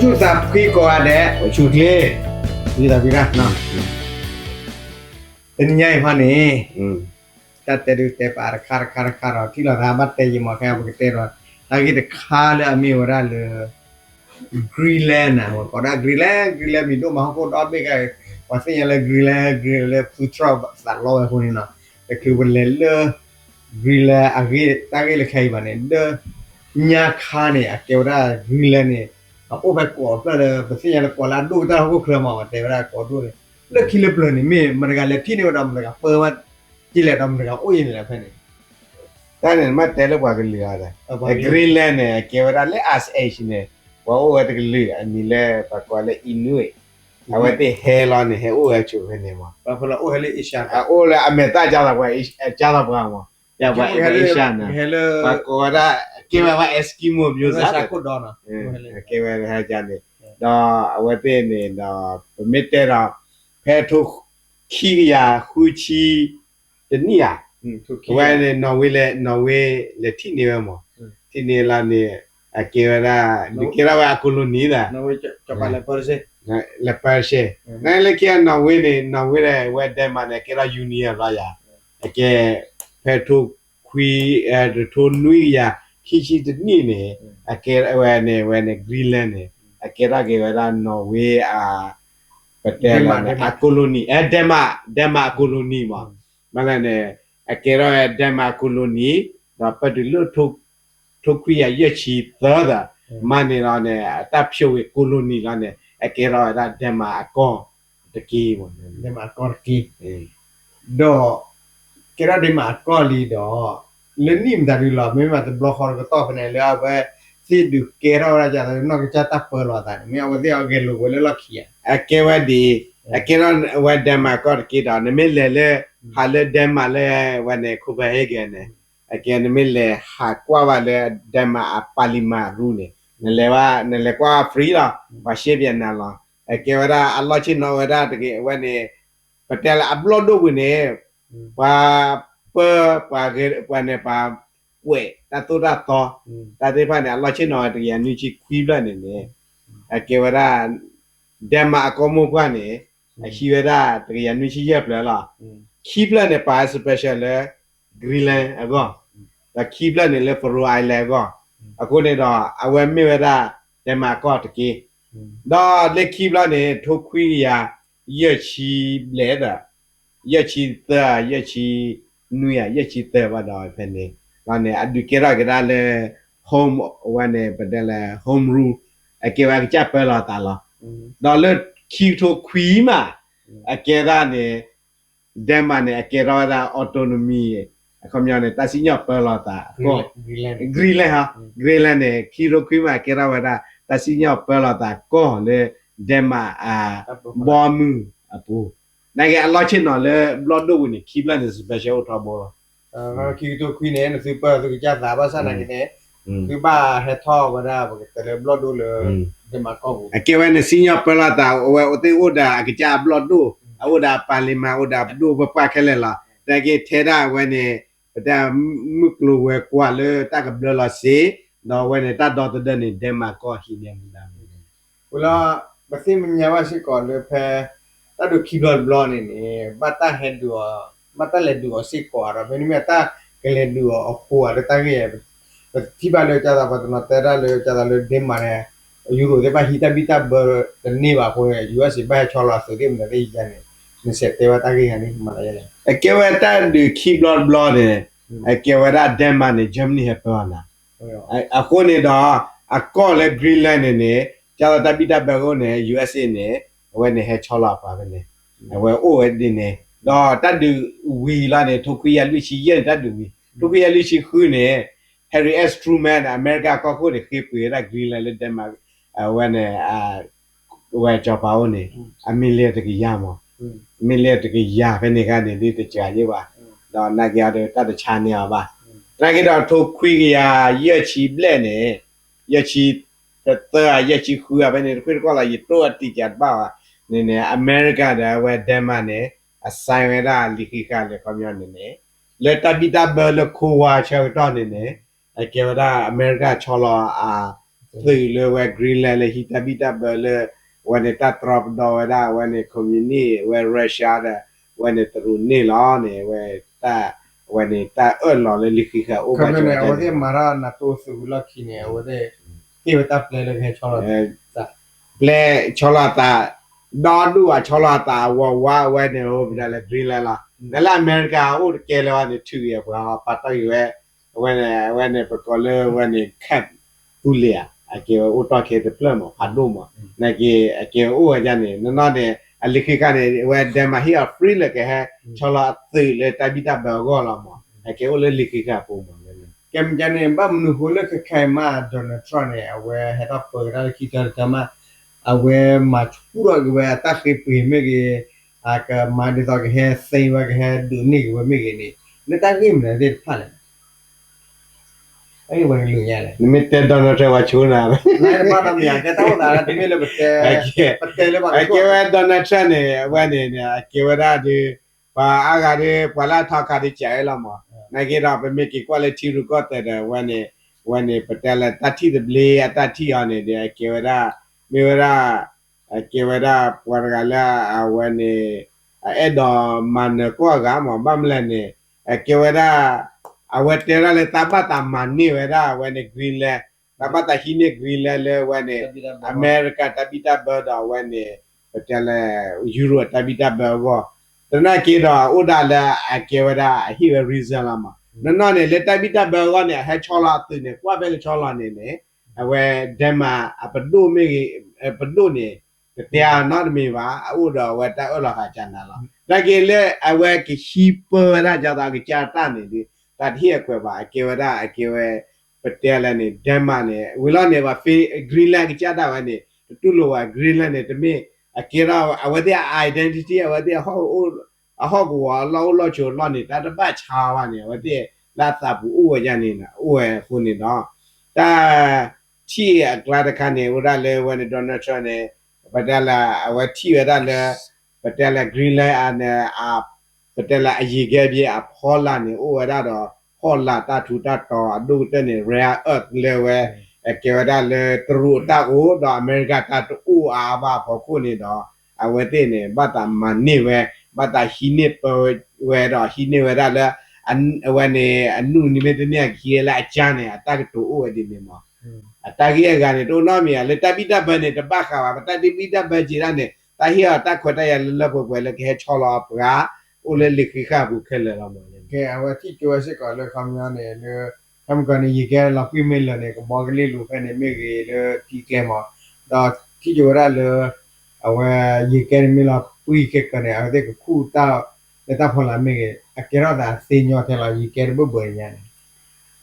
ဆူၣ်သးဖှံကိးဂၤဒဲး, အိၣ်ဆူၣ်ချ့, ဆူၣ်သးဖှံတၢ်, တနံၤညါအံၤခီန့ၣ်, တၢ်တဲဒုးတဲပာ်တခါတခါတခါဒီး ထံၣ်လိာ်သးဘၣ်တဲယံာ်မး ခဲအံၤပကတဲဒီး တၢ်ဂ့ၢ်တခါလၢအမ့ၢ်ဝဲဒၣ်လၢ Greenland န့ၣ် ပကိးဒၣ် Greenland, Greenland မံၤဒိၣ်မးဟီၣ်ခိၣ်ဒီဘ့ၣ်ဂ့ၤ, ပှၤသ့ၣ်ညါလၢ Greenland, Greenland လၢဖုထြီၣ်သးလီဝဲအဃိန့ၣ်နီၤ, တချုးပလဲၤလၢ Greenland အဂ့ၢ်တၢ်ဂ့ၢ်လၢခဲအံၤဘၣ်န့ၣ် ဒီး ညါခါန့ၣ် အကဲဝဲဒၣ် Greenland န့ၣ် အအိၣ်ဖဲကိးဖျၢၣ်လၢ ပသ့ၣ်ညါလၢကိးလၢအဒိၣ်ကတၢၢ်ဟီၣ်ခိၣ်ချၢမး ပှၤတဲဝဲဒၣ်ကိးဒိၣ်န့ၣ်, လၢခံလၢပျၢၤန့ၣ် မ့ၢ်မတၤတဂၤလဲၤထံၣ်န့ၢ်ဝဲဒီးမတၤတဂၤပၢဝဲ, က့လဲၣ်ဒီးမတၤတဂၤအိၣ်အံၤန့ၣ်လဲၣ်ဖဲန့ၣ် တၢ်န့ၣ် နမ့ၢ်တဲလၢပှၤကလုာ်အီၤဒီး, Greenland န့ၣ် အကဲဝဲဒၣ်လၢ Ice Age န့ၣ်, ပှၤအိၣ်ဝဲတကလုာ် အမံၤလၢပှၤကိးလၢ Inuit, အဝဲသ့ၣ်ဟဲလီၤန့ၣ် ဟဲအိၣ်ဝဲဆိးဖဲန့ၣ်မး, အအိၣ်လၢအမဲာ်သၣ်ကၢ်သးပှၢ်, ကၢ်သးပှၢ်မး, ကၢ်ပှၤ Asia န့ၣ်, ပှၤကိးဝဲဒၣ် ကဲဝဲပှၤ Eskimo မျိုးစား, ကဲဝဲဒၣ်န့ၣ်, ဒီးအဝဲသ့ၣ်န့ၣ်ဒီး ပမ့ၢ်တဲဒီး ဖဲထိခံကယၤဃုဆံ တနံၣ်ဧါ, အဝဲန့ၣ် Norway လဲၤ, Norway လဲၤထံၣ်န့ၢ်ဝဲမး, ထံၣ်န့ၢ်လီၤန့ၣ်, အကဲဝဲဒၣ် ဒုးကဲထီၣ်ဝဲအ colony သး, လဲၤပၢၢ်ရှဲ, နလၢခံ Norway န့ၣ် Norway ဒီးဝဲ Denmark န့ၣ် အကဲထီၣ် union လီၤယၤ, အကဲ ဖဲထိခွံ, ထိနွံကယၤခံဆံတနံၣ်န့ၣ်, အကဲဝဲန့ၣ် ဝဲန့ၣ် Greenland န့ၣ် အကဲထီၣ်က့ၤဝဲဒၣ် Norway အ ပတဲလၢ အ colony, Denmark, Denmark အ colony မး, ဘၣ်လဲၣ်န့ၣ် အကဲထီၣ်ဝဲ Denmark အ colony, ဒီးပတုၤလၢ ထိခွံကယၤယဲၢ်ဆံသၢသး, မၤန့ၣ်လီၤန့ၣ် အတၢ်ဖျိးဝံၤ colony လီၤန့ၣ် အကဲထီၣ်ဝဲဒၣ် Denmark အကီၢ်တက့ၢ်, ဒီး ကဲထီၣ် Denmark အကီၢ်လံဒီး လၢနံၣ်မတၤဒုလီၤ မ့မ့ၢ်တဘျီဃီတကတီၢ်ဖဲန့ၣ် လၢအဝဲသ့ၣ်ဒုးကဲထီၣ်ဝဲဒၣ် နီၢ်ကစၢ်တၢ်ပၢလီၤအသးန့ၣ် မ့ၢ်အဝဲသ့ၣ်အဂဲၤလိာ်ဝဲလၢလီၢ်ခံဧါ. အကဲဝဲဒ်အံၤ, အကဲထီၣ်ဝဲ Denmark အကီၢ်တက့ၢ်ဒီး နမ့ၢ်လဲၤလၢ ဟးလၢ Denmark လၢဝဲန့ၣ် Copenhagen န့ၣ်, အကဲနမ့ၢ်လဲၤဟးကွၢ်ဘၣ်လၢ Denmark အ parliament ရူန့ၣ် နလဲၤဘၣ် နလဲၤကွၢ် free လီၤ, ပှၤရှဲပယနၤလီၤ. အကဲဝဲဒၣ်အလီၢ်ဆ့ၣ်နီၤဝဲဒၣ်တက့ၢ် အဝဲန့ၣ် ပတဲလၢအဘျီၣ်ဒိၣ်ပူၤန့ၣ် ပှၤပၢ ပှၤဂဲၤ ပှၤန့ၣ် ပှၤကွဲးတၢ်သိၣ်တၢ်သီ တၢ်သ့ၣ်တဖၣ်န့ၣ် အလီၢ်ဆ့ၣ်နီၤဝဲတကယၤနွံဆံခွံဖျၢၣ်န့ၣ်န့ၣ် အကဲဝဲဒၣ် Denmark အကီၢ်မိၢ်ပှၢ်န့ၣ် အဟံးဝဲဒၣ်တကယၤနွံဆံယဲၢ်ဖျၢၣ်လီၤ. ခံဖျၢၣ်န့ၣ် ပာ် special လၢ Greenland အဂီၢ်, ဒီးခံဖျၢၣ်န့ၣ်လၢ Faroe Island အဂီၢ်, အဃိန့ၣ်ဒီး အဝဲမ့ၢ်ဝဲဒၣ် Denmark အကီၢ်တက့ၢ်. ဒီးလၢခံဖျၢၣ်န့ၣ် ထိခွံကယၤ ယဲၢ်ဆံဘျဲၣ်ဒီး ယဲၢ်ဆံသၢ ယဲၢ်ဆံနွံဧါ ယဲၢ်ဆံသၢဘၣ်ဒီးဖဲန့ၣ် လီၤန့ၣ် အဒုးကဲထီၣ်က့ၤဒၣ်လၢ home အဝဲန့ၣ် ပတဲလၢ home rule အကဲဝဲအကစၢ်ပၢလီၤသးလီၤ. ဒီးလၢခံကထိခွံမး အကဲဒၣ်န့ၣ် Denmark န့ၣ် အကဲထီၣ်ဝဲဒၣ် autonomy အခီပညီန့ၣ် တၢ်စံၣ်ညီၣ်ပၢလီၤသးကီၢ် Greenland ဟီ Greenland ဟီ Greenland န့ၣ် ခံကထိခွံမး အကဲထီၣ်ဝဲဒၣ် တၢ်စံၣ်ညီၣ်ပၢလီၤသးကီၢ်လၢ Denmark အ ဘီမုၢ်အပူၤ နာ်က့အလီၢ်ဆ့ၣ်နီၤလၢဘျီၣ်ဒိၣ်ပူၤန့ၣ် ခံဖျၢၣ်န့ၣ် special အိၣ်ထီဘိလီၤ. ခံကထိခွံန့ၣ် နသုပၢသုကစၢ်သးဘၣ်ဆၣ်နာ်က့န့ၣ် သုဘၣ်ဟဲထီၣ်ဝဲဒၣ် ပကတဲလၢဘျီၣ်ဒိၣ်လၢ Denmark ကီၢ်ပူၤ အကဲဝဲန့ၣ် စံၣ်ညီၣ်ပၢလီၤသး အဝဲသ့ၣ်အိၣ်ဒီးအကစၢ်အဘျီၣ်ဒိၣ် အအိၣ်ဒီးအ parliament အိၣ်ဒီးအပဒိၣ်ပပှၢ်ခဲလၢာ်လီၤ. နာ်က့ထဲဒၣ်အဝဲန့ၣ် ပတၢ်မုၢ်ကျိၤဝဲၤကွာ်လၢတၢ်ကဘျၢလီၤစ့ ဒီးအဝဲန့ၣ်တၢ်ဒီသဒၢန့ၣ် Denmark ကီၢ်ဟံးန့ၢ်မူဒါန့ၣ် ဝံၤလီၤ ပသ့ၣ်ညါဘၣ်စ့ၢ်ကီးလၢဖဲ တၢ်ဒုးခံဘျီတဘျီန့ၣ်န့ၣ် ဘၣ်တၢ်ဟဲဒုးအီၤ ဘၣ်တၢ်လဲၤဒုးအီၤစ့ၢ်ကီးဒီး မ့တမ့ၢ်တၢ်ကလဲၤဒုးအီၤအဃိဧါ လၢတၢ်ဂ့ၢ် ပထံၣ်ဘၣ်လၢကၢ်သးပှၤတနီၤတဲဒၣ်လၢကၢ်သးလၢ Denmark န့ၣ် ယူရိသ့ၣ်တဖၣ်ဟံးတၢ်ဘံၣ်တၢ်ဘၢတန့ၢ်ဘၣ်အဃိန့ၣ် ယူအ့ၣ်စ့ၣ် ဘၣ်ဟဲဆီလီၤအသုးသ့ၣ်မတၤသ့ၣ်ယါန့ၣ် နစဲးတဲဝဲတၢ်ဂ့ၢ်ဂၤန့ၣ် မၤသးယါလဲၣ်. အကဲဝဲတၢ်ဒုးခံဘျီတဘျီန့ၣ် အကဲဝဲဒၣ် Denmark န့ၣ် Germany ဟဲပၢအီၤနၤ အဃိန့ၣ်ဒီး အကီၢ်လၢ Greenland န့ၣ်န့ၣ် ကၢ်လီၤတၢ်ဘံၣ်တၢ်ဘၢအဃိန့ၣ် ယူအ့ၣ်စ့ၣ်န့ၣ် အဝဲန့ၣ်ဟဲဆီလီၤအပှၤဖဲန့ၣ် အဝဲအိၣ်ဝဲဒ်န့ၣ် ဒီးတၢ်ဒုးဝံၤလီၤန့ၣ် ထိခွံကယၤလွံၢ်ဆံယဲၢ်န့ၣ် တၢ်ဒုးဝံၤ ထိခွံကယၤလွံၢ်ဆံဃုန့ၣ် Harry S Truman အမဲရကၤကီၢ်ခိၣ်န့ၣ် ဃ့ပှ့ၤဝဲဒၣ် Greenland လၢ Denmark အဝဲန့ၣ် ဝဲစီၤပၤအိၣ်န့ၣ် အ million တကယၤမး million တကယၤဖဲန့ၣ်ခါန့ၣ် ဒ်တစှၤယ့ၢ်ဘၣ် ဒီးနာ်က့အီၤဒီးတၢ်တဆါန့ၢ်အီၤဘၣ် နာ်က့ဒီးထိခွံကယၤယဲၢ်ဆံဘျဲၣ်န့ၣ် ယဲၢ်ဆံသၢ ယဲၢ်ဆံဃု ဖဲန့ၣ် တခွ့ၣ်တကီၢ်လီၤ ယတိၢ်အတံာ်ကးတဘၣ်ဘၣ်န့ၣ်န့ၣ် အမဲရကၤဒီးအဝဲ Denmark န့ၣ် အ sign ဝဲဒၣ်လံာ်ဃံးဃာ်လၢခီပညီန့ၣ်န့ၣ် လၢတၢ်ဘံၣ်တၢ်ဘၢလၢ Cold War ဆၢကတီၢ်န့ၣ်န့ၣ် အကဲဝဲဒၣ်အမဲရကၤဆီလီၤအ သုးလၢဝဲ Greenland လၢဟံးတၢ်ဘံၣ်တၢ်ဘၢလၢ အဝဲန့ၣ်တၢ်တြီပဒီဝဲဒၣ် အဝဲန့ၣ် communist ဝဲ Russia ဒီး အဝဲန့ၣ်တရူးန့ၣ်လီၤန့ၣ် ဝဲတၢ် အဝဲန့ၣ်တၢ်အၢၣ်လီၤလၢလံာ်ဃံးဃာ်အိၣ်ဘၣ် အဝဲသ့ၣ်မၤထီၣ် NATO သုးဝံၤလီၢ်ခံန့ၣ် အဝဲသ့ၣ် ဟ့ၣ်ဝဲတၢ်ပျဲလၢကဟဲဆီလီၤ ပျဲဆီလီၤအသး ဒီဒူၣ်အဆီလီၤအသးအဝးဝး အဝဲန့ၣ် ပတဲလၢ Greenland လီၤ. နလၢအမဲရကၤအိၣ်တကဲလၢၤဘၣ်န့ၣ် ထုးဂ့ၤအပှၤဟီ ပာ်တီၢ်ဂ့ၤဝဲ အဝဲန့ၣ် အဝဲန့ၣ် ပကိးလၢအဝဲန့ၣ် camp သူလ့ၤဧါ အကဲဝဲအိၣ်တ့ၢ်ခဲတဖျၢၣ်မး ဖးဒိၣ်မး နာ်က့ အကဲဝဲအိၣ်ဝဲဒၣ်န့ၣ် နီၢ်နီၢ်န့ၣ် အလံာ်ဃံးဃာ်န့ၣ် အဝဲ Denmark ဟ့ၣ်အီၤ free လၢကဟဲ ဆီလီၤအသုးလၢတၢ်ဘံၣ်တၢ်ဘၢအဂီၢ်လီၤမး အကဲအိၣ်လၢလံာ်ဃံးဃာ်အပူၤမး ကဲမ့ၢ်န့ၣ် ဘၣ်မနုၤဃိလၢခဲခါအံၤမး Donald Trump န့ၣ် အဝဲဟဲထီၣ်ပၢကဒါလၢခံတၢတၢမး အဝဲမၤဆူၣ်ထီၣ်က့ၤဝဲအတၢ်ဃ့ပှ့ၤမ့ၢ်ဂ့ၤ အကမၤဒ်သိးကဟဲသ့ဝဲ ကဟဲဒုးန့ၢ်က့ၤဝဲမ့ၢ်ဂ့ၤန့ၣ် လၢတၢ်ဂ့ၢ်မနုၤသ့ၣ်တဖၣ်လဲၣ် နမ့ၢ်တဲ Donald Trump ပှၤဆိနၤ တဘၣ်တမ့ၢ် ကဲတၢ်အိၣ်သးတမ့ၢ်လၢပတဲ ပတဲလၢပှၤက အကဲဝဲ Donald Trump န့ၣ် အဝဲန့ၣ် အကဲဝဲဒၣ်ဒုး ပှၤအါဂၤဒုး ပှၤလၢအထီခါဒုးစးဝဲလီၤမး နာ်က့ဒီး ပမ့ၢ်က့ၤကွၢ်လၢထံရူၢ်ကီၢ်သဲးဒီး အဝဲန့ၣ် အဝဲန့ၣ် ပတဲလၢတၢ်ထံၣ်သဘျ့အတၢ်ထံၣ်အီၤန့ၣ်ဒီး အကဲဝဲဒၣ် မ့ၢ်ဝဲဒၣ် အကဲဝဲဒၣ်ပှၤတဂၤလၢအဝဲန့ၣ် အအဲၣ်ဒိးမၤနၢၤကိးဂၤမး ဘၣ်မနုၤလဲၣ်န့ၣ် အကဲဝဲဒၣ် အဝဲတဲဝဲဒၣ်လၢတၢ်ဘၣ်သးမၤန့ၢ်ဝဲဒၣ် အဝဲန့ၣ် Greenland တၢ်ဘၣ်သးဟံးန့ၢ် Greenland လၢအဝဲန့ၣ် အမဲရကၤတၢ်ဘံၣ်တၢ်ဘၢဒီးအဝဲန့ၣ် ပတဲလၢ Europe တၢ်ဘံၣ်တၢ်ဘၢအဂီၢ် သနာ်က့ဒီး အအိၣ်ဒၣ်လၢအကဲဝဲဒၣ်အဟ့ၣ်ဝဲ reason လီၤမး နီၢ်နီၢ်န့ၣ် လၢတၢ်ဘံၣ်တၢ်ဘၢအဂီၢ်န့ၣ် အဟဲဆီလီၤအသုးန့ၣ် ကွၢ်ဖဲလၢဆီလီၤန့ၣ်န့ၣ် အဝဲ Denmark အပဒိၣ်မ့ၢ်ဂ့ၤ ပဒိၣ်န့ၣ် တတဲအနီတမံၤဘၣ် အအိၣ်ဒီးအဝဲတၢ်အၢၣ်လီၤဃာ်ကနၤလီၤ. သနာ်က့လၢအဝဲကဟံးပၢဝဲဒၣ်ကသိးကစၢ်တၢ်န့ၣ်ဒီး တၢ်တဟ့ၣ်အခွဲးဘၣ် အကဲဝဲဒၣ် အကဲဝဲ ပတဲလၢန့ၣ် Denmark န့ၣ် ဝံၤလီၤန့ၣ် ပှၤ Greenland ကစၢ်ဒၣ်ဝဲန့ၣ် တတူၢ်လိာ်ဘၣ် Greenland န့ၣ် တမ့ၢ် အကဲထီၣ် အဝဲသ့ၣ်အ identity အဝဲသ့ၣ် အဟီၣ်ကဝီၤအလီၢ်အိၣ်လီၢ်ဆိးအလီၢ်န့ၣ် တၢ်တဘၣ်ဆါဘၣ်န့ၣ် အဝဲသ့ၣ်လၢအသးပူၤအိၣ်ဝဲဒၣ်န့ၣ် အိၣ်ဝဲအဃိန့ၣ်ဒီး တၢ်ထံၣ်အကျါတခါန့ၣ် အိၣ်ဒၣ်လၢဝဲန့ၣ် Donald Trump န့ၣ် ပတဲလၢ အဝဲထံၣ်ဝဲဒၣ်လၢ ပတဲလၢ Greenland န့ၣ် ပတဲလၢအယံာ်ကဲဘျ့အဖီလာ်န့ၣ် အိၣ်ဝဲဒၣ်ဒီး ဖီလာ်တၢ်ထူးတၢ်တီၤအဒိၣ်ကတၢၢ်န့ၣ် rare earth လၢဝဲ အကဲဝဲဒၣ်လၢတရူးအတၢ်အိၣ်ဒီးအမဲရကၤတၢ်တအိၣ်အါဘၣ်အဖီခိၣ်န့ၣ်ဒီး အဝဲသ့ၣ်န့ၣ် ဘၣ်သးမၤန့ၢ်ဝဲ ဘၣ်သးဟံးန့ၢ်ပၢဝဲဒီးဟံးန့ၢ်ဝဲဒၣ်လၢ အဝဲန့ၣ် အနူၢ်န့ၣ်မ့ၢ်တန့ၢ်အကဟံးလၢအကၢ်န့ၣ် အတၢ်ကတိၤအိၣ်ဝဲဒ်န့ၣ်မး အတၢ်ဂ့ၢ်အဂၤန့ၣ် တအိၣ်နီတမံၤဧါ လၢတၢ်ဘံၣ်တၢ်ဘၢန့ၣ် တဘၣ်ဃးဘၣ် ပတၢ်ဘံၣ်တၢ်ဘၢက့ၤဒၣ်န့ၣ် တၢ်ဟ့ၣ်အီၤတၢ်ခွဲးတၢ်ယာ်လၢလၢပှဲၤပှဲၤလၢကဟဲဆီလီၤအပှၤ အိၣ်လၢလံာ်ဃံးဃာ်အပူၤခဲလၢာ်လီၤမး အဝဲထံၣ်ကၠိဝဲစ့ၢ်ကီးလၢခီပညီန့ၣ် လၢ ခီပညီန့ၣ် ယံာ်ကဲလီၤကွံာ်မ့ၢ်လၢာ်န့ၣ် ကဘီကလ့ၢ်လူၤဖဲန့ၣ်မ့ၢ်ဂ့ၤလၢထံကျဲမး ဒီးထံၣ်ကၠိဝဲဒၣ်လၢ အဝဲ ယံာ်ကဲန့ၣ်မ့ၢ်လီၤကွံာ်ခဲကၢန့ၣ် အဝဲသ့ၣ်ကခူၣ်တၢ် လၢတၢ်ဖီလာ်မ့ၢ်ဂ့ၤ အကဲထီၣ်သးသ့ညီထဲလီၤ ယံာ်ကဲတဘၢၣ်ဘၢၣ်ညါန့ၣ်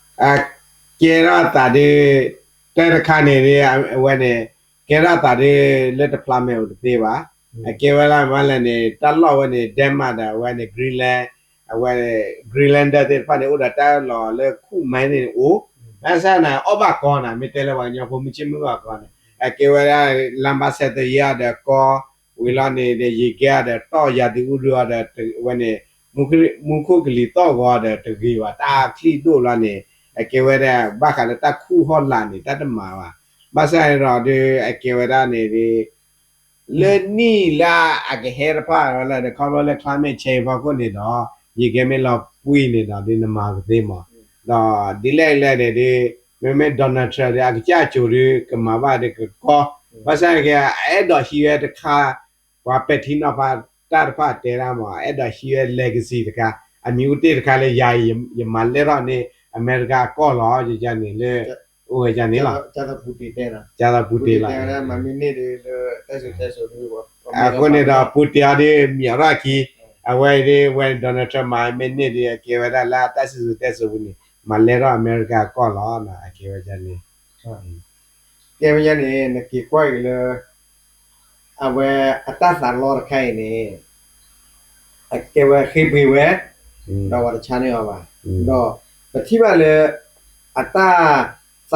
အကဲထီၣ်သးဒ် တၢ်တခါန့ၣ်ဒ် အဝဲန့ၣ် ကဲထီၣ်သးဒ်လၢတဖျါမဲာ်အိၣ်တသ့ဘၣ်. အကဲဝဲဒၣ်မ့ၢ်လဲၣ်န့ၣ် တၢ်လီၢ်ဝဲန့ၣ် Denmark ဒီးအဝဲန့ၣ် Greenland အဝဲ Greenlander သ့ၣ်တဖၣ်န့ၣ် အိၣ်ဒီးတၢ်လီၢ်လၢခူၣ်မဲန့ၣ်အိၣ် ဘၣ်ဆၣ်န့ၣ် အီၣ်ဘၣ်ကီနၤ မ့ၢ်တဲလၢပှၤကညီဖိမုၢ်ဆ့ၣ်မုၢ်ဂီၤကီန့ၣ် အကဲဝဲဒၣ် လမ်းပန်းဆက်သွယ်ရေး အီၤဒီးကီ ဝံၤလီၤန့ၣ်ဒီး ယံာ်ကဲအီၤဒီးတီၢ်ယၤဒုးအူဒုးအီၤဒီး ဝဲန့ၣ် မူခိၣ်ကလံၤသီၣ်ဂီၤဒီးတဂ့ၤဘၣ် တၢ်ချံၣ်ဒိၣ်လီၤန့ၣ် အကဲဝဲဒၣ် ဘၣ်ဃးလၢတၢ်ခူၣ်ဟီၣ်လာ်န့ၣ် တၢ်တမၤဘၣ်. ဘၣ်ဆၣ်န့ၣ်ဒီး အကဲဝဲဒၣ်န့ၣ် လၢနံၣ်လၢအကဟဲတဖၣ်ဝဲလၢ ခီဖျိလၢ climate change ဖီခိၣ်န့ၣ်ဒီး ယံာ်ကဲမ့ၢ်လီၤကွံာ်န့ၣ်ဒီး ဒ်နမၤကသ့မး ဒီးဒ်လဲၣ်လဲၣ်န့ၣ်ဒ် မ့မ့ၢ် Donald Trump ဒ် အကစၢ်အစိၤဒ် ကမၤဘၣ်ဒ်ကကီ ဘၣ်ဆၣ်န့ၣ်က့ အအဲၣ်ဒိးဟံးဝဲတခါ ပှၤပဲာ်ထံနီၤဖးတၢ်တဖၣ်တဲဒၣ်မး အအဲၣ်ဒိးဟံးဝဲ legacy တခါ အမံၤအိၣ်တ့ၢ်တခါလၢယၤ ယမၤလဲၢ်ထီၣ်န့ၢ် အမဲရကၤအကီၢ်လီၤ ယန့ၣ်လၢ အိၣ်ဝဲန့ၣ်လီၤ ကၢ်သီပူၤတ့ၢ်လီၤ အဃိန့ၣ်ဒီး ပူၤတ့ၢ်အီၤဒ်မ့ၢ်အီၣ်ထီၣ်အခံ အဝဲဒ်ဝဲ Donald Trump မၤမ့ၢ်န့ၢ်ဒ် အကဲဝဲဒၣ်လၢတၢ်စံၣ်စိၤတဲစိၤပူၤန့ၣ် မၤလဲၢ်ထီၣ်အမဲရကၤအကီၢ်လီၤ အကဲဝဲန့ၣ် ကဲဝဲန့ၣ် နက့ၤကွၢ်က့ၤလၢ အဝဲအတၢ်သးလီတခါအံၤန့ၣ် အကဲဝဲဃ့ပှ့ၤဝဲ ဒီးပှၤတဆါန့ၢ်အီၤဘၣ် ဒီးပထံၣ်ဘၣ်လၢ အတၢ်သးလီၤ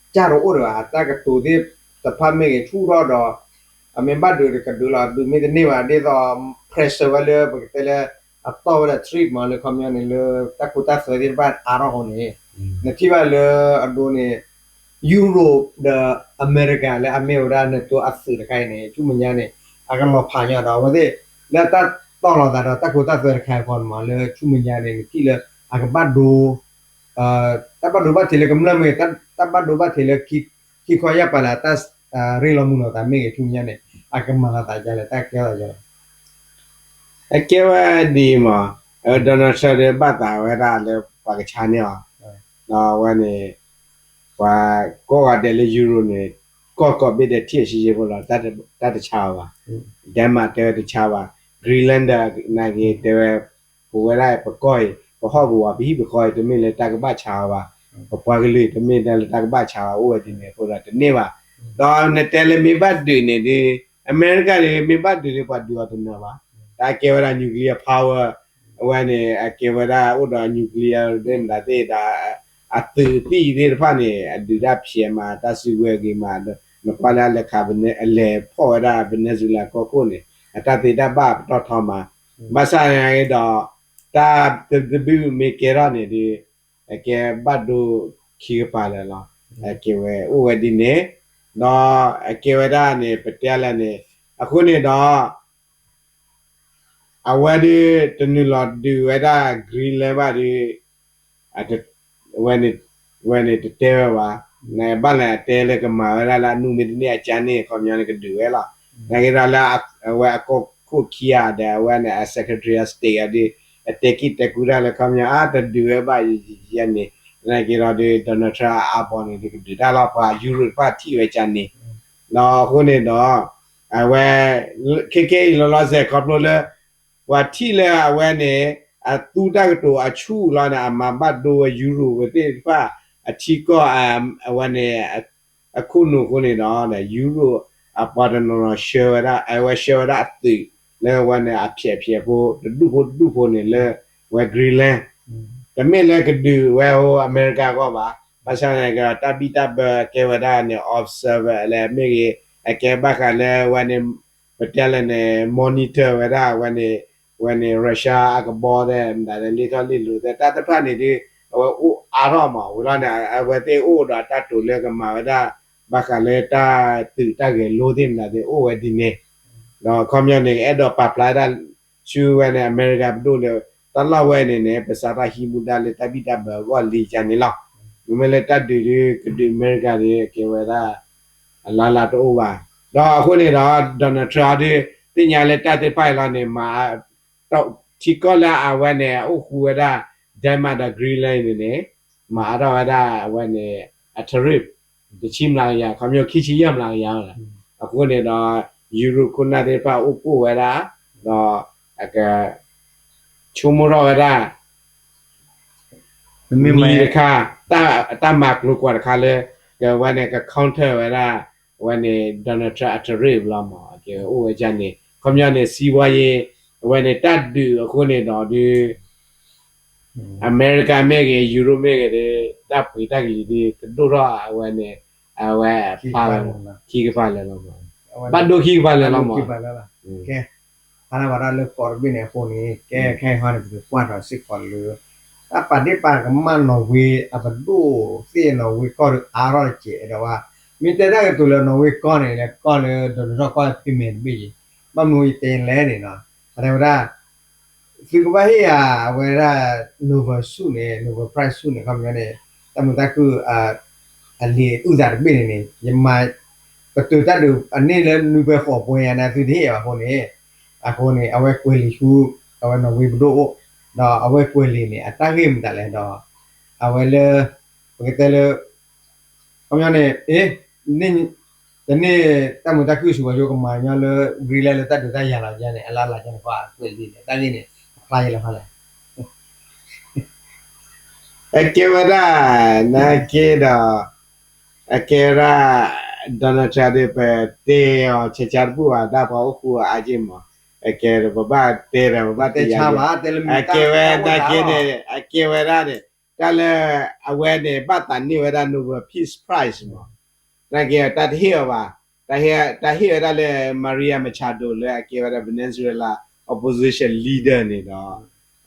ကၢ်တအိၣ်ဒီး အတၢ်ကတိၤသ့ၣ်တဖၣ်မ့ၢ်ဂ့ၤ ဆူၣ်ထီၣ်ဒီး အမ့ၢ်ဘၣ်ဒုးတကဒုလီၤ အဒုးမ့ၢ်တန့ၢ်ဘၣ် ဒ်သိး pressure ဝဲလၢပကတဲလၢ အတီၢ်ဝဲဒၣ် trade မး လၢခီပညီန့ၣ် လၢတၢ်ခိတၢ်သွဲသ့ၣ်တဖၣ်အါထီၣ်အဃိန့ၣ် နထံၣ်ဘၣ်လၢအဒိန့ၣ် ယူရိးဒီးအမဲရကၤလၢအမ့ၢ်ဝဲဒၣ် NATO အသုးတခါအံၤန့ၣ် ဆူမဲာ်ညါန့ၣ် အကလီၤဖးညီဒီး အဝဲသ့ၣ်လၢတၢ်တီၢ်လိာ်သးဒီးတၢ်ခိတၢ်သွဲတခါအံၤဃီန့ၣ်မး လၢဆူမဲာ်ညါန့ၣ် နထံၣ်လၢအကဘၣ်ဒိ တၢ်ဘၣ်ဒိဘၣ်ထံးလၢကမျၢၢ်မ့ၢ်ဂ့ၤ တၢ်ဘၣ်ဒိဘၣ်ထံးလၢ ခံခီယၢ်ပၤလၢအတၢ်ရ့လိာ်မုာ်လိာ်သးမ့ၢ်ဂ့ၤ ဆူမဲာ်ညါန့ၣ် အကမၤလိာ်သးဒ်လဲၣ် တၢ်ကဲထီၣ်သးဒ်လဲၣ်. အကဲဝဲဒ်အံၤမး, Donald Trump ဒီးဘၣ်သးဝဲဒၣ်လၢပှၤကဆါန့ၢ်အီၤ, ဒီးအဝဲန့ၣ် ပှၤကိးဂၤဒဲးလၢယူရိးန့ၣ် ကီၢ်ကိးဘ့ၣ်ဒဲးထံၣ်အီၤရှဲရှဲဖိလီၤ, တၢ်တဆါအီၤဘၣ်. Denmark တဲဝဲတဆါဘၣ်, Greenland နာ်က့တဲဝဲ ပဝဲဒၣ်ပကီၢ်အံၤ ပဟီၣ်ကဝီၤ ပဟံၣ်ပဃီအံၤ တမ့ၢ်လၢတၢ်ကဘၣ်ဆါအီၤဘၣ်, ပပှၤကလုာ်တမ့ၢ်လၢတၢ်ကဘၣ်ဆါအီၤ အိၣ်ဝဲဒ်န့ၣ်အဃိဒီးတန့ၢ်ဘၣ်. ဒီးနတဲလၢမ့ၢ်ဘၣ်ဒုးန့ၣ်ဒီး အမဲရကၤန့ၣ် မ့ၢ်ဘၣ်ဒုးဒီးပှၤဒုးအီၤတနၢၤဘၣ်. တၢ်ကဲဝဲဒၣ် nuclear power အဝဲန့ၣ် အကဲဝဲဒၣ်အိၣ်ဒီး nuclear သ့ၣ်မတၤသ့ၣ်ဒီး အသုးသံၣ်သ့ၣ်တဖၣ်န့ၣ် အဒုးတၢ်ဖျဲးမး တၢ်စုကဝဲၤဂ့ၤမး, နကွၢ်လၢအလဲၤခး အလဲၤဖီၣ်ဝဲဒၣ် Venezuela ကီၢ်ခိၣ်န့ၣ် အတၢ်သ့တၢ်ဘၣ်ပတီၢ်ထီမး, ဘၣ်ဆၣ်န့ၣ်ဒီး တၢ်တဘုမ့ၢ်ကဲထီၣ်န့ၣ်ဒီး အကဲဘၣ်ဒိခံကပၤလၢာ်လီၤ. အကဲဝဲအိၣ်ဝဲဒ်န့ၣ်, ဒီးအကဲဝဲဒၣ်န့ၣ် ပတဲလဲၣ်န့ၣ် အဃိန့ၣ်ဒီး အဝဲဒၣ်တနုာ်လီၤဒုးဝဲဒၣ် Greenland ဘၣ်ဒီး ဝဲန့ၣ်တတဲဝဲဘၣ်. နဘၣ်လဲၤအတဲလၢကမၤဝဲဒၣ်လၢအနူမ့ၢ်တန့ၢ်အကါန့ၣ် ခီပညီန့ၣ်ကဒုးဝဲလီၤ. နာ်က့ဒီးလၢအဝဲအကီၢ်ခိၣ်ခံဂၤဒီး အဝဲန့ၣ် အ Secretary of State အီၤဒီး အတဲကံၢ်တဲကူတၢ်လၢခီပညီ အါတဒုးဝဲဘၣ်ယဲန့ၣ်, နာ်က့ဒီးဒီး Donald Trump အါဘီန့ၣ် တကဒုးတၢ်လီၤ ပှၤယူရိးတဖၣ်ထံၣ်ဝဲကါန့ၣ်, ဒီးအဃိန့ၣ်ဒီး အဝဲ ခဲကဲအံၤလီၤလီၤဆဲးခီဖျိလၢ ပှၤထံၣ်လၢအဝဲန့ၣ် အသူတၢ်ကတိၤအဆူၣ်လီၤန့ၣ် အမၤဘၣ်ဒိဝဲယူရိးဝဲသ့ၣ်တဖၣ် အထံကီၢ် အဝဲန့ၣ် အခိၣ်နူာ်အဃိန့ၣ်ဒီး ယူရိးအပှၤတနီၤနီၤဆှၢဝဲဒၣ် အဝဲဆှၢဝဲဒၣ်အသုးလၢအဝဲန့ၣ် အဖျဲးဖျဲးဖိ တဒူၣ်ဖိတဒူၣ်ဖိန့ၣ်လၢ ဝဲ Greenland တမ့ၢ်လၢကဒုးဝဲဟိအမဲရကၤအဂီၢ်ဘၣ်. ဘၣ်ဆၣ်န့ၣ်ကတၢ်ဘံၣ်တၢ်ဘၢကဲဝဲဒၣ်န့ၣ် observer လၢမ့ၢ်ဂ့ၤ အကဲဘၣ်ဃးလၢဝဲန့ၣ် ပတဲလဲၣ်န့ၣ် monitor ဝဲဒၣ်ဝဲန့ၣ် ဝဲန့ၣ် Russia အကဘီသဲး မတၤလဲၣ် လ့ထီၣ်လ့လိၤသဲး တၢ်တဖၣ်န့ၣ်ဒီး အဝဲအိၣ်အါထီၣ်မး ဝံၤလီၤန့ၣ် အဝဲသ့ၣ်အိၣ်ဒီးတၢ်တိာ်လၢကမၤဝဲဒၣ် ဘၣ်ဃးလၢတၢ်သုးတၢ်ဂဲၤလိသ့ၣ်မတၤသ့ၣ်အိၣ်ဝဲဒ်န့ၣ်, ဒီးခီပညီန့ၣ် အဲၣ်ဒိးပာ်ဖျါဒၣ် ဆူဝဲန့ၣ် အမဲရကၤပဒိၣ်လၢ တၢ်လီၢ်ဝဲန့ၣ်န့ၣ် ပစးထီၣ်ဟံးမူဒါလၢတၢ်ဘံၣ်တၢ်ဘၢအဂီၢ်လံကန့ၣ်လီၤ. မ့မ့ၢ်လၢတၢ်ဒုးဒီး ကဒုးအမဲရကၤဒီး ကဲဝဲဒၣ် အလါလါတအိၣ်ဘၣ်. ဒီးအဃိန့ၣ်ဒီး Donald Trump ဒီး သ့ၣ်ညါလၢတၢ်သ့ၣ်တဖၣ်အံၤလီၤန့ၣ် မၤ ထံကီၢ်လၢအဝဲန့ၣ် အအိၣ်ဃူဝဲဒၣ် Denmark ဒီး Greenland န့ၣ်န့ၣ် မၤအါထီၣ်ဝဲဒၣ်အဝဲန့ၣ် အ tariff တဆံမျးကယၤ ခီပညီခံဆံယဲၢ်မျးကယၤလီၤ. အဃိန့ၣ်ဒီး ယူရိးခိၣ်နၢ်သ့ၣ်တဖၣ်အိၣ်ဖှိၣ်ဝဲဒၣ် ဒီးအက ဆိကမိၣ်ထီၣ်ဝဲဒၣ် မ့ၢ်တခါ တၢ်မၤကျိၤကွာ်တခါလၢ ကဝဲန့ၣ် က counter ဝဲဒၣ် အဝဲန့ၣ် Donald Trump အ tariff လီၤမး အကဲဝဲအိၣ်ဝဲဒ်န့ၣ် ခီပညီန့ၣ် စံးဝဲယ့ အဝဲန့ၣ် တၢ်ဒုးအဃိန့ၣ်ဒီးဒုး အမဲရကၤမ့ၢ်ဂ့ၤ ယူရိးမ့ၢ်ဂ့ၤဒီး တၢ်ပှ့ၤတၢ်ကလံၤဒီး ကဒိၣ်ထီၣ်အဝဲန့ၣ် အဝဲ ခံကပၤလၢာ်လီၤမး ဘၣ်ဒိခံကပၤလၢာ်လီၤမး ကဲ ဖးဒၣ်ဝဲဒၣ်လၢကီၢ်တဘ့ၣ်န့ၣ်အဃိန့ၣ် ကဲခဲအံၤဟီန့ၣ် ပကကွၢ်ထီၣ်စ့ၢ်ကီးလၢ တၢ်ပာ်ဒ့ၣ်ပာ်ကမၣ်နီၣ်ဝ့အပဒိၣ်သ့ၣ် နီၣ်ဝ့ကီၢ်ဒီးအါထီၣ်တကဲးဒီးဝဲ မ့ၢ်တဲတၢ်ကတိၤလၢနီၣ်ဝ့ကီၢ်န့ၣ် လဲၤကီၢ်လၢ Donald Trump ကီၢ်ဖံးမဲာ်တဘ့ၣ်ယံၤ ဘၣ်မနုၤယတဲလဲၣ်န့ၣ်နီၤ အတဲဝဲဒၣ် သုကဘၣ်ဟ့ၣ်ယၤ အဝဲဒၣ် Nobel ဆုန့ၣ် Nobel Prize ဆုန့ၣ် ခီပညီန့ၣ် တၢ်မုာ်တၢ်ခုၣ် အလံာ်အုၣ်သးတဘ့ၣ်န့ၣ်န့ၣ် ယမၤ ပတုာ်တၢ်ဒုးအန့ၢ်လၢနွံပှဲၤဃိးပှဲၤယၤန့ၣ် သုတဟ့ၣ်ယၤဘၣ်အဃိန့ၣ် အဃိန့ၣ် အဝဲကွဲးလံာ်ဆူ အဝဲနီၣ်ဝ့ပဒိၣ်အိၣ် ဒီးအဝဲကွဲးလံာ်န့ၣ် အတၢ်ဂ့ၢ်မတၤလဲၣ်ဒီး အဝဲလၢ ပကတဲလၢ ခီပညီန့ၣ် အ့ တန့ၢ်တၢ်မုာ်တၢ်ခုၣ်ဆူၣ်ဘၣ် ယိကမၤညီလၢ Greenland လၢတၢ်ဒုးတၢ်ယၤလီၤယဲန့ၣ် အလါလီၤယဲန့ၣ် ကွၢ်ကွဲးလံာ်န့ၣ် တၢ်ဂ့ၢ်န့ၣ် အဖျါယဲလၢဖဲလဲၣ် အကဲဝဲဒၣ် နာ်က့ဒီး အကဲဝဲဒၣ် Donald Trump ဒီး ပတဲအီၤဆဲးဆါတဘူၣ်ဘၣ် တၢ်ပှၤအိၣ်ဃူအါက့ၢ်မး အကဲဒီး ပဘၣ်တဲဒီး ပဘၣ်တဲယၤ အကဲဝဲဒၣ်က့န့ၣ် အကဲဝဲဒၣ်န့ၣ် တၢ်လၢ အဝဲန့ၣ် ဘၣ်သးန့ၢ်ဝဲဒၣ် Nobel Peace Prize မး နာ်က့ တၢ်တဟ့ၣ်အီၤဘၣ် တၢ်ဟ့ၣ်ဝဲဒၣ်လၢ Maria Machado လၢအကဲဝဲဒၣ် Venezuela opposition leader န့ၣ်ဒီး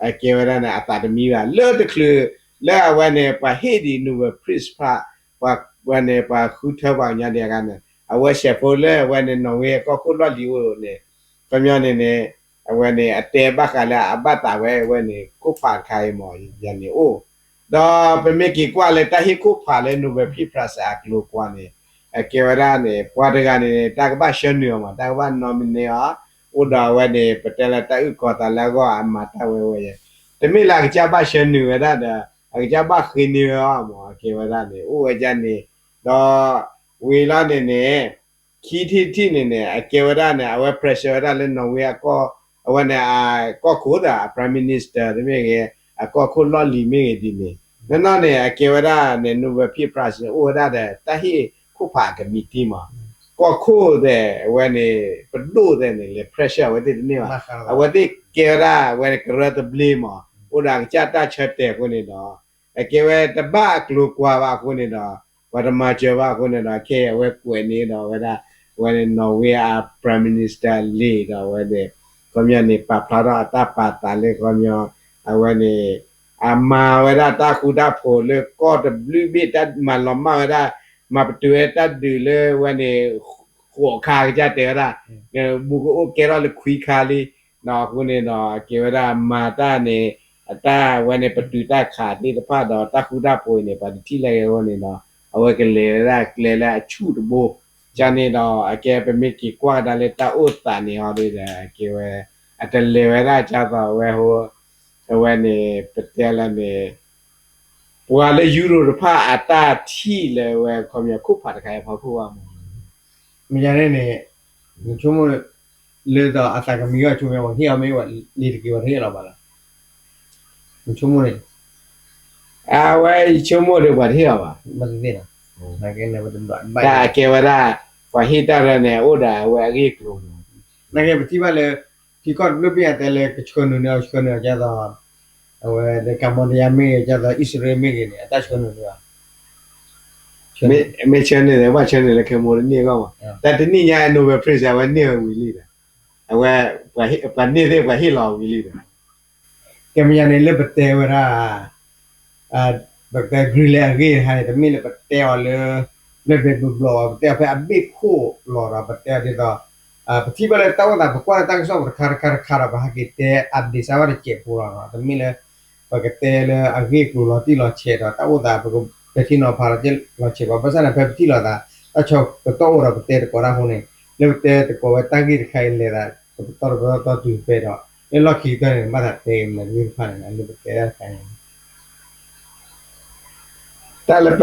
အကဲဝဲဒၣ်န့ၣ် အသးတမံဘၣ် လၢတချုး လၢအဝဲန့ၣ် ပှၤဟ့ၣ်ဒံး Nobel Peace Prize ပှၤ အဝဲန့ၣ် ပှၤဃုထၢပှၤကညီဒံးအဂၤန့ၣ် အဝဲစဲးဖိလၢအဝဲန့ၣ် နီၣ်ဝ့အကီၢ်ခိၣ်လီၢ်လံၤအိၣ်န့ၣ် ခီပညီန့ၣ်န့ၣ် အဝဲန့ၣ် အတဲဘၣ်ဃးလၢအဘၣ်သးဝဲအဝဲန့ၣ် ခိၣ်ဖးတခါအံၤမ့ၢ် ယၤန့ၣ်အိၣ် ဒီးပမ့ၢ်က့ၤကွၢ်လၢတၢ်ဟ့ၣ်ခိၣ်ဖးလၢ Nobel Peace Prize အကျိၤကွၢ်န့ၣ် အကဲဝဲဒၣ်န့ၣ် ပှၤတဂၤန့ၣ် တၢ်ကဘၣ်ဆှၢနုာ်အီၤမး တၢ်ကဘၣ် nominate အီၤ အိၣ်ဒီးအဝဲန့ၣ် ပတဲလၢတၢ်အုၣ်ကီၤသးလၢအဂီၢ်အမၤတၢ်ဝဲဝဲယဲ တမ့ၢ်လၢအကစၢ်ဘၣ်ဆှၢနုာ်ဝဲဒၣ်ဒီး အကစၢ်ဘၣ်ဃ့န့ၢ်ဝဲအီၤမး အကဲဝဲဒၣ်န့ၣ် အိၣ်ဝဲဒၣ်န့ၣ် ဒီးဝံၤလီၤန့ၣ်န့ၣ် ခံထံၣ်တထံၣ်န့ၣ်န့ၣ် အကဲဝဲဒၣ်န့ၣ် အဝဲ pressure ဝဲဒၣ်လၢ Norway အကီၢ် အဝဲန့ၣ် အကီၢ်ခိၣ်သး Prime Minister တမ့ၢ်ဂ့ၤ အကီၢ်ခိၣ်လီၢ်လံၤမ့ၢ်ဂ့ၤဒ်န့ၣ် နီၢ်နီၢ်န့ၣ် အကဲဝဲဒၣ်န့ၣ် Nobel Peace Prize န့ၣ် အိၣ်ဝဲဒၣ်ဒီး တၢ်ဟ့ၣ်ခိၣ်ဖးအကမံးတံၢ်မး ကီၢ်ခိၣ်သဲး အဝဲန့ၣ် ပဒိၣ်သဲးန့ၣ် လဲၤ pressure အဝဲသ့ၣ်တန့ၢ်ဘၣ် အဝဲသ့ၣ်ကဲဝဲဒၣ် အဝဲန့ၣ် ကရၢသဘျ့မး အိၣ်ဒီးအကစၢ်တၢ်ဆၢတဲာ်အဃိန့ၣ်ဒီး အကဲဝဲတဘၣ်အကျိၤကွၢ်ဘၣ်အဃိန့ၣ်ဒီး ပှၤတမၤစၢၤဘၣ်အဃိန့ၣ်ဒီး ခဲအံၤအဝဲကွဲးန့ၢ်ဒီးဝဲဒၣ် အဝဲန့ၣ် Norway အ Prime Minister လံဒီးအဝဲန့ၣ် ခီပညီန့ၣ် ပာ်ဖျါထီၣ်အတၢ်ပာ်သးလၢခီပညီ အဝဲန့ၣ် အမၤဝဲဒၣ်တၢ်ဃူတၢ်ဖိးလၢကီၢ်တဘျုးဘ့ၣ် တၢ်မၤလီၤမၢ်ဝဲဒၣ် မၤပတုာ်ဝဲတၢ်ဒုးလၢဝဲန့ၣ် ဃိးခါကစၢ်တဲဝဲဒၣ် ဘူးကအိၣ်ကဲထီၣ်လၢခွံခါလံ ဒီးအဃိန့ၣ်ဒီး ကဲဝဲဒၣ်မၤတၢ်န့ၣ် အတၢ်ဝဲန့ၣ် ပတုာ်တၢ်ခးသ့ၣ်တဖၣ်ဒီး တၢ်ဃူတၢ်ဖိးအံၤန့ၣ် ပှၤတထံၣ်လၢအဂ့ၤအဃိန့ၣ်ဒီး အဝဲကလဲၤဝဲဒၣ်ကျဲလၢအဆူၣ်တဘိ ကန့ၣ်ဒီး အကဲပမ့ၢ်က့ၤကွၢ်ကဒါလၢတၢ်အိၣ်သးန့ၣ်ဟီဒီး ကဲဝဲ အတလဲၤဝဲဒၣ်ကၢ်သိးဝဲ အဝဲန့ၣ် ပတဲလၢန့ၣ် ပှၤလၢယူရိၤတဖၣ်အတၢ်ထံၣ်လၢဝဲခီပညီခိၣ်ဖးတခါအံၤအဖီခိၣ်ဘၣ်မး မ့ၢ်ယၤန့ၣ်န့ၣ် နဆိကမိၣ်လၢဒီးအသးကမံၤဂီၢ်ဆိကမိၣ် ပှၤဟ့ၣ်အီၤမ့ၢ်ဝဲလံၤတက့ၤ ပှၤတဟ့ၣ်လီၤဘၣ်လီၤ နဆိကမိၣ်န့ၣ် အဝဲယဆိကမိၣ်ဒီးပှၤတဟ့ၣ်အီၤဘၣ် ဘၣ်သ့ၣ်သ့ၣ်လီၤ နာ်က့န့ၣ် ပတဘၣ် တၢ်ကဲဝဲဒၣ် ပှၤဟ့ၣ်တၢ်ရၢန့ၣ် အိၣ်ဒီးအဝဲအဂ့ၢ်အကျိၤလီၤ နာ်က့ပထံၣ်ဘၣ်လၢ ထံကီၢ်တဘျုးဘ့ၣ်အတဲလၢကဆှၢနုာ်န့ၢ်အီၤ ဆှၢနုာ်အီၤကၢ်သိး အဝဲလၢ Cambodia မ့ၢ်ဂ့ၤ ကၢ်သိး အံၣ်စရ့လးမ့ၢ်ဂ့ၤန့ၣ် အတၢ်ဆှၢနုာ်န့ၢ်အီၤ မ့ၢ်ဆှၢနုာ်န့ၣ် ဘၣ်ဆှၢနုာ်လၢ Cambodia တန့ၢ်အဂီၢ်မး တၢ်တနံၣ်ညါ Nobel Prize အဝဲန့ၢ်ဝဲဝံၤလံဒီး အဝဲ ပှၤန့ၢ်သ့ၣ်ပှၤဟ့ၣ်လီၤဝံၤလံဒီး ကဲမ့ၢ်ယၤန့ၣ်လၢပတဲဝဲဒၣ် ပကတဲ Greenland အဂ့ၢ်တခါန့ၣ် တမ့ၢ်လၢပတဲအီၤလၢ ဘျဲၣ်ဘျဲၣ်ဘျီဘျီ ပတဲအီၤဖဲအဘ့ၣ်ခိၣ်လီၤဒီး ပတဲအီၤဒ်သိး ပထံၣ်ဘၣ်လၢတၢ်အိၣ်သး ပကွၢ်လၢတၢ်ကစီၣ်ပတခါတခါတခါဒီး ပဟးက့ၤတဲ update စၢ်ဘၣ်တစဲးဖိလီၤနီၤ တမ့ၢ်လၢ ပကတဲလၢအဂ့ၢ်အကျိၤလီၤတံၢ်လီၤဆဲးဒီး တၢ်အိၣ်သး ပကပဲာ်ထံနီၤဖးလီၤတံၢ်လီၤဆဲးဘၣ် ဘၣ်ဆၣ်န့ၣ် ဖဲပထံၣ်လိာ်သး တၢ်ဆၢကတီၢ်အိၣ်ဒီးပတဲသကိးတၢ်အဃိန့ၣ် လၢပတဲသကိးဝဲတၢ်ဂ့ၢ်တခါအံၤ လဲၤသးတပတီၢ်တပတီၢ်တုၤဖဲဒီး လၢလီၢ်ခံကတၢၢ်န့ၣ် ဘၣ်သးတဲက့ၤမနုၤတဖၣ်န့ၣ် လၢပတဲတၢ်တခါအံၤ တၢ်လၢပ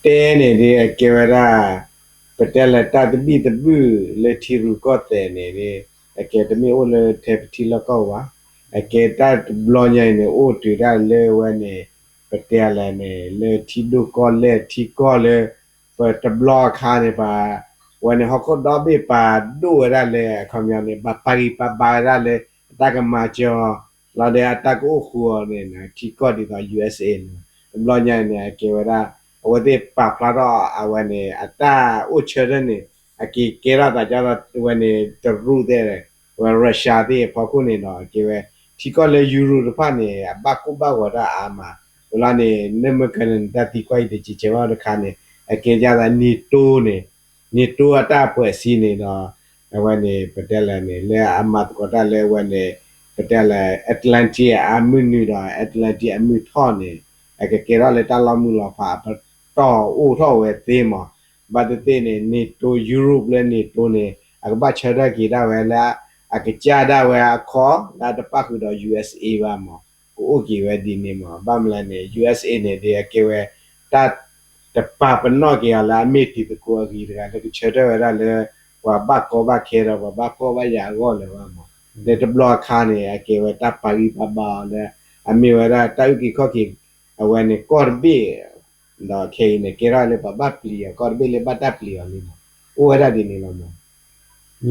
တဲန့ၣ်ဒ်အကဲဝဲဒၣ် ပတဲလၢတၢ်သဘံၣ်သဘုၣ်လၢထံရူၢ်ကီၢ်သဲးန့ၣ်ဒ် အကဲတမ့ၢ်အိၣ်လၢထဲပထံလီၢ်ကီၢ်ဘၣ် အကဲတၢ်တဘျီညါအံၤန့ၣ် အိၣ်တုၤဒၣ်လၢဝဲန့ၣ် ပတဲလၢန့ၣ် လၢထံဒိၣ်ကီၢ်လဲၢ်ထံကီၢ်လၢ ပတဘျီအခါန့ၣ် ပှၤ ဝဲန့ၣ်ဟီၣ်ခိၣ်ဒီဘ့ၣ် ပာ်ဒိၣ်ဝဲဒၣ်လၢအခီပညီန့ၣ် ပှၤပာ်ဂံၢ်ပာ်ဘါဝဲဒၣ်လၢ အတၢ်ကမၤစၢၤအီၤ လီၤဒီးအတၢ်ကအိၣ်ဃုာ်အီၤန့ၣ် ထံကီၢ်ဒ်သိး ယူၢ်အ့ၣ်အ့ၣ်န့ၣ် တဘျီညါအံၤန့ၣ် အကဲဝဲဒၣ် အဝဲသ့ၣ်ပာ်ဖျါထီၣ်အဝဲန့ၣ် အတၢ်အိၣ်ဆၢထၢၣ်န့ၣ် အက့ၤကဲထီၣ်သးကၢ်သိးဝဲန့ၣ် တရူးသ့ၣ် ဝဲ Russia သ့ၣ်အဖီခိၣ်န့ၣ်ဒီး အကဲဝဲ ထံကီၢ်လၢယူရိၤတဖၣ်န့ၣ် အဘၣ်ကိၢ်ဘၣ်ဂီၤတၢ်အါမး ဝံၤလီၤန့ၣ် နမ့ၢ်ကနၣ်တၢ်သံကွၢ်အံၤတကဲးကဲးဘၣ်တခါန့ၣ် အကဲဒ်သိး NATO န့ၣ် NATO အတၢ်ပှဲၤစံန့ၣ်ဒီး အဝဲန့ၣ် ပတဲလၢန့ၣ် လၢအမၤသကိးတၢ်လၢအဝဲန့ၣ် ပတဲလၢ Atlantic အမုၢ်နုာ်ဒီး Atlantic အမုၢ်ထီၣ်န့ၣ် အကကဲထီၣ်လၢတၢ်လီၤမုၢ်လီၤဖး အပတီၢ်အိၣ်ထီၣ်ဝဲသ့မး ဘၣ်သ့ၣ်သ့ၣ်န့ၣ် NATO Europe လၢ NATO န့ၣ် အကဘၣ်ဆၢထၢၣ်က့ၤဒၣ်ဝဲလၢ အကစၢ်ဒၣ်ဝဲအခီ လၢအတပၣ်ဃုာ်ဒီး ယူၢ်အ့ၣ်အ့ၣ် ဘၣ်မး ကအိၣ်က့ၤဝဲဒ်န့ၣ်မး ဘၣ်မနုၤလဲၣ်န့ၣ် ယူၢ်အ့ၣ်အ့ၣ် န့ၣ်ဒ်အကဲဝဲ တၢ်တပာ်ပနီၣ်က့ၤအီၤလၢအမ့ၢ်တံၤသကိးအဂ့ၤတဂၤလၢကဆၢထၢၣ်ဝဲဒၣ်လၢ ပှၤဘၣ်ကီဘၣ်ခဲဒီး ပှၤဘၣ်ကီဘၣ်ယၤအဂီၢ်လၢၤဘၣ်မး လၢတဘျီအခါန့ၣ် အကဲဝဲတၢ်ပာ်ဂံၢ်ပာ်ဘါအီၤလၢ အမ့ၢ်ဝဲဒၣ်တၢ်အုၣ်က့ၤခီၣ်က့ၤ အဝဲန့ၣ်ကီၢ်တဘ့ၣ် ဒီးခဲအံၤန့ၣ် ကဲထီၣ်လၢပှၤဘၣ်ပျံၤအီၤ ကီၢ်တဘ့ၣ်လၢဘၣ်တၢ်ပျံၤအီၤလံမး အိၣ်ဝဲဒၣ်ဒ်န့ၣ်လီၤမး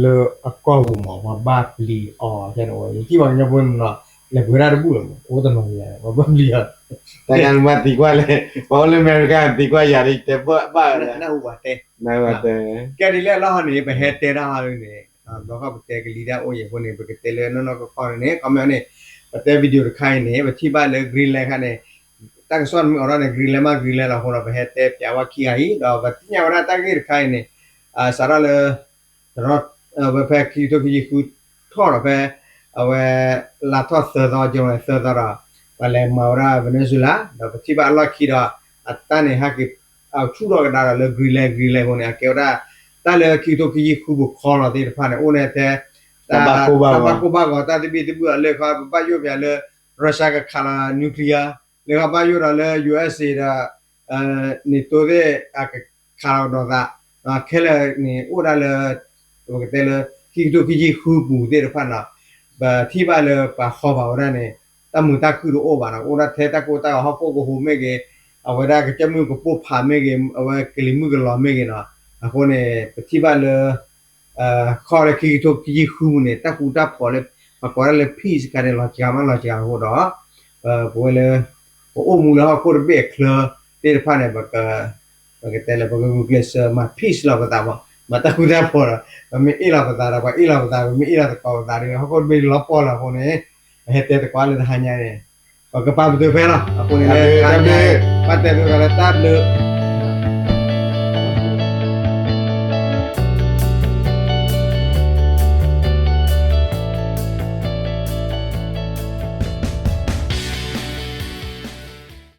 လၢအကီၢ်ပူၤမး ပှၤဘၣ်ပျံၤအီၤ ခဲန့ၣ်ဝဲ ယထံၣ်ပှၤကညီဖိန့ၣ်နီၤ လဲၤပှ့ၤတၢ်တဘူၣ်လီၤမး အိၣ်တနီၤယၤ ပှၤဘၣ်ပျံၤအီၤ တၢ်ညါနမ့ၢ်သံကွၢ်လဲၣ် ပှၤအိၣ်လၢအမဲရကၤသံကွၢ်ယၤဒီး ယတဲဘၣ်ဝဲဒၣ် နၢ်ဟူပှၤတဲ နၢ်ဟူပှၤတဲ ကဲဒ်လဲၣ်လီၤဟီန့ၣ် ပဟဲတဲတၢ်ဟီဒ်န့ၣ် ဘျီခီပတဲကလံၤတၢ်အိၣ်ယဲၢ်ဖိန့ၣ် ပကတဲလၢနီၢ်နီၢ်ကီၢ်ကီၢ်န့ၣ် ခီပညီန့ၣ် ပတဲ video တခါအံၤန့ၣ် ပထံၣ်ဘၣ်လၢ Greenland ခါန့ၣ် တၢ်ကစီၣ်န့ၣ်မ့ၢ်အိးထီၣ်န့ၣ် Greenland မ့ၢ် Greenland လီၤအဃိဒီး ပဟဲတဲပၠးဝဲခံဂၤအံၤ ဒီးပသ့ၣ်ညါဝဲဒၣ်တၢ်ဂ့ၢ်တခါအံၤန့ၣ် စးထီၣ်လၢ တရီ ဝဲဖဲခံကထိခံဆံဃုထီၣ်ဒီးဖဲ အဝဲ လါထီၣ်သၢသီ January သၢသီဒီး ပှၤလဲၤမၤဝဲဒၣ် Venezuela ဒီးပထံၣ်ဘၣ်အလီၢ်ခံဒီး အတၢ်န့ၣ်ဟဲက့ၤ ဆူၣ်ထီၣ်ကဒါဒီးလၢ Greenland Greenland အဃိန့ၣ် အကဲဝဲဒၣ် တၢ်လၢခံကထိခံဆံဃုပူၤခီလီၤသ့ၣ်တဖၣ်န့ၣ် အိၣ်န့ၣ်ထဲ တၢ်ဘၣ်ကိၢ်ဘၣ်ဂီၤ တၢ်ဘၣ်ကိၢ်ဘၣ်ဂီၤ တၢ်သဘံၣ်သဘုၣ်အလၢခီ ပဘၣ်ယိၣ်ပၠးလၢ Russia ကခးလီၤ nuclear လၢခီဘၣ်ယိၣ်ဒီးလၢ USA ဒီး NATO သ့ၣ် အကခးလီၤကဒီးသး ခဲလၢာ်န့ၣ် အိၣ်ဒၣ်လၢ ပကတဲလၢ ခံကထိခံဆံဃုပူၤသ့ၣ်တဖၣ်နီၤ ပထံၣ်ဘၣ်လၢပှၤဃီဘၣ်ဝဲဒၣ်န့ၣ် တၢ်မုာ်တၢ်ခုၣ်တအိၣ်ဘၣ်နီၤ အိၣ်ဒၣ်ထဲတၢ်ကိၢ်တၢ်ဂီၤ ဟီၣ်ခိၣ်ကဟူးမ့ၢ်ဂ့ၤ အဝဲဒၣ်ကစၢၢ်မုၢ်ကပိၢ်ဖးမ့ၢ်ဂ့ၤ အဝဲကလံၤမုၢ်ကလီၤမ့ၢ်ဂ့ၤနီၤ အဃိန့ၣ် ပထံၣ်ဘၣ်လၢ ခီလၢခံကထိခံဆံဃုပူၤန့ၣ် တၢ်ဃူတၢ်ဖိးလၢ ပှၤကိးဒၣ်လၢ peace ခါန့ၣ် လီၤစှၤမးလီၤစှၤအဃိဒီး ပဝဲလၢ ပအိၣ်မူလၢဟီၣ်ခိၣ်တဘ့ၣ်အချၢသ့ၣ်တဖၣ်န့ၣ် ပကတဲလၢ ပကဂုာ်ကျဲးစၢးမၤ peace လီၤပသးမး မၤတၢ်ဃူတၢ်ဖိးဒီး ပမ့ၢ်အ့ၣ်လီၤပသးဒီး ပှၤအ့ၣ်လီၤပသး ပမ့ၢ်အ့ၣ်လီၤသကိးပသးဒီး ဟီၣ်ခိၣ်တဘ့ၣ်လီၤပှီၢ်လီၤအဃိန့ၣ် ပဟဲတဲသကိးလၢတဟါညါန့ၣ် ပကပာ်ပတုာ်ဖဲလီၤ အဃိန့ၣ် ဘၣ်တဲသကိးလၢတၢ်ဘျုး